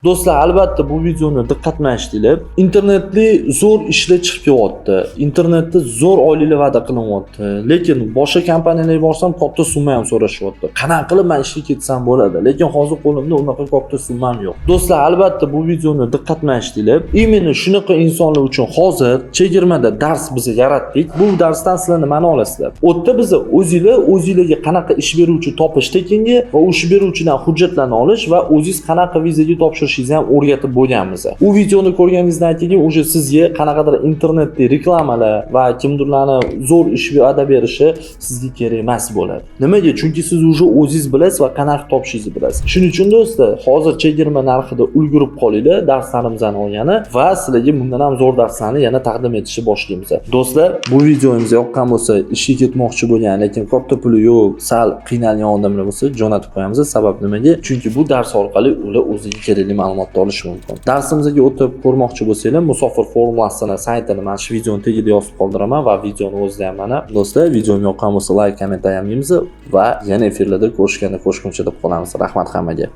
Do'stlar, albatta bu videoni diqqat bilan eshitinglar. Internetli zo'r ishlar chiqib kelyapti. Internetda zo'r oyliklar va'da qilinyapti. Lekin boshqa kompaniyalarga borsam, katta summa ham so'rashyapti. Qanaqa qilib men ishga ketsam bo'ladi? Lekin hozir qo'limda unaqa katta summam yo'q. Do'stlar, albatta bu videoni diqqat bilan eshitinglar. Именно shunaqa insonlar uchun hozir chegirmada dars biz yaratdik. Bu darsdan sizlar nimani olasizlar? U yerda biz o'zinglar o'zinglarga qanaqa ish beruvchi topish tekinga va o'sha beruvchidan hujjatlarni olish va o'zingiz qanaqa vizaga topshirishingizni ham o'rgatib bo'lganmiz. U videoni ko'rganingizdan keyin уже sizga qanaqadir internetda reklamalar va kimdirlarni zo'r ish va'da berishi sizga kerak emas bo'ladi. Nimaga? Chunki siz уже o'zingiz bilasiz va qanaqa topishingizni bilasiz. Shuning uchun, do'stlar, hozir chegirma narxida ulgurib qolinglar darslarimizni olgani va sizlarga bundan ham zo'r darslarni yana taqdim etishni boshlaymiz. Do'stlar, bu videomiz yoqqan bo'lsa, ishga ketmoqchi bo'lgan, lekin katta puli yo'q, sal qiynalgan odamlar bo'lsa, jo'natib qo'yamiz. Sabab nimaga? Chunki bu dars orqali ular o'ziga kerakli ma'lumotni olishi mumkin. Darsimizga o'tib ko'rmoqchi bo'lsanglar, Musofir formulasini saytini mana shu videoni tagida yozib qoldiraman va videoni o'zida ham mana. Do'stlar, videom yoqqan bo'lsa, layk, komment ayamaymiz va yana efirlarda ko'rishganda ko'rishguncha deb qolamiz. Rahmat hammaga.